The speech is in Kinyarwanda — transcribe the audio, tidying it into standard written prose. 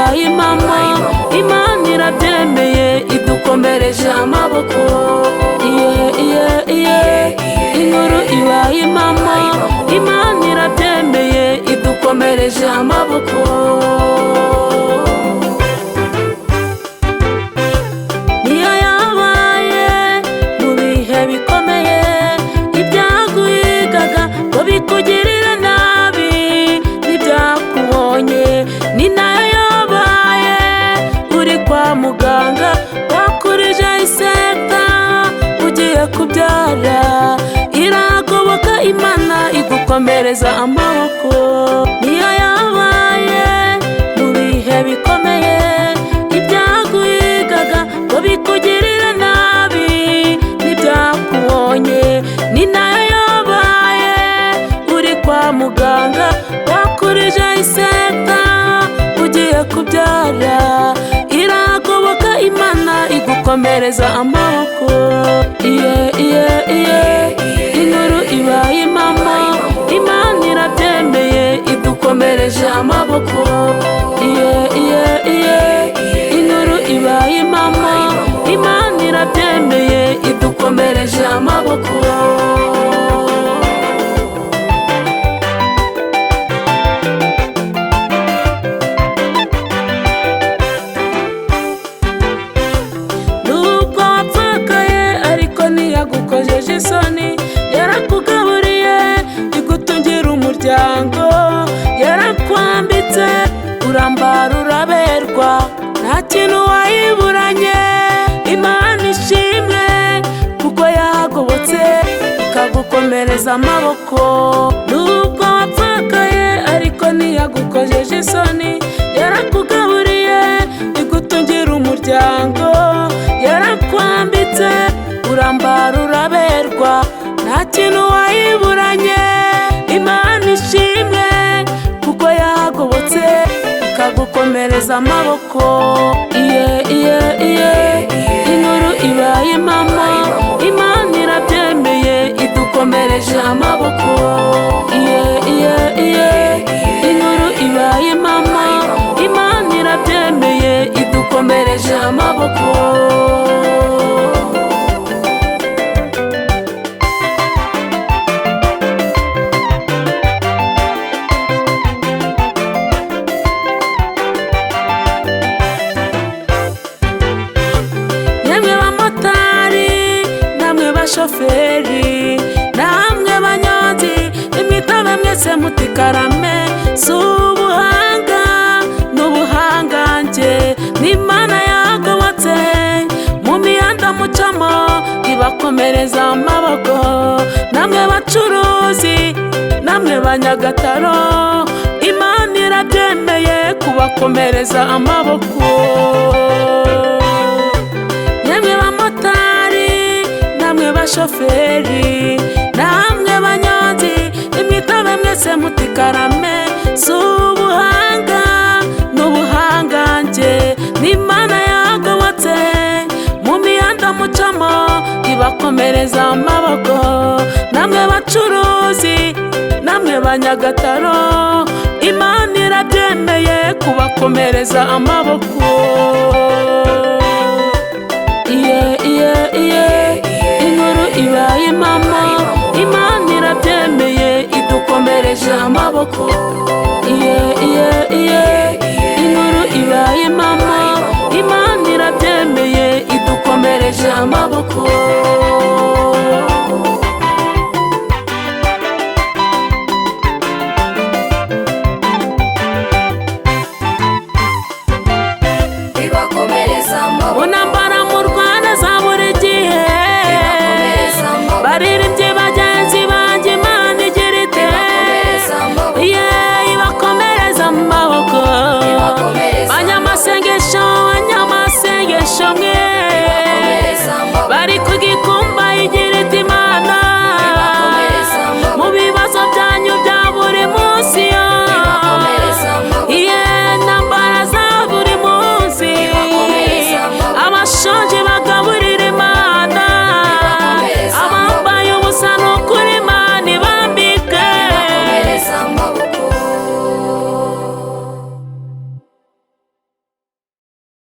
ibaye impamo, Imana irabyemeye idukomereje amaboko. Iye iye iye, inkuru ibaye impamo, Imana irabyemeye idukomereje amaboko. Niyo yabaye mu bihe bikomeye, ibyaguhigaga ngo bikugirire nabi ntibyakubonye. Ni nayo yabaye uri kwa muganga bakurije iseta ugiye kubyara, iragoboka Imana igukomereza amaboko. Niyo yabaye mu bihe bikomeye, ibyaguhigaga ngo bikugirire nabi ntibyakubonye. Ni nayo yabaye uri kwa muganga bakurije iseta ugiye kubyara, iragoboka Imana igukomereza amaboko. Iye iye iye, inkuru ibaye impamo, Imana irabyemeye idukomereje amaboko. Iye iye iye, inkuru ibaye impamo, Imana irabyemeye idukomereje amaboko. Nubwo wapfakaye ariko ntiyagukojeje isoni, yarakugaburiye igutungira umuryango, yarakwambitse urambara uraberwa, nta kintu wayiburanye. Imana ishimwe kuko yagobotse ikagukomereza amaboko. Nubwo wapfakaye ariko ntiyagukojeje isoni, yarakugaburiye igutungira umuryango, yarakwambitse urambara uraberwa, nta kintu wayiburanye. Imana ishimwe kuko yagobotse ikagukomereza amaboko. Iye iye iye, inkuru ibaye impamo, Imana irabyemeye idukomereje amaboko. Iye iye iye, inkuru ibaye impamo, Imana irabyemeye idukomereje amaboko. Yemwe bamotari namwe bashoferi namwe banyonzi, nimwitabe mwese mutikarame, si ubuhanga n'ubuhangange, n'Imana yagobotse mu mihanda mucamo ibakomereza amaboko. Namwe bacuruzi namwe banyagataro, Imana irabyemeye kubakomereza amaboko. Yemwe bamotari namwe bashoferi namwe banyonzi, nimwitabe mwese mutikarame, si ubuhanga n'ubuhangange, n'Imana yagobotse mu mihanda mucamo ibakomereza amaboko. Namwe bacuruzi namwe banyagataro, Imana irabyemeye kubakomereza amaboko. Iye iye iye, inkuru ibaye impamo, Imana irabyemeye idukomereje amaboko. Iye iye iye, inkuru ibaye impamo, Imana irabyemeye idukomereje amaboko.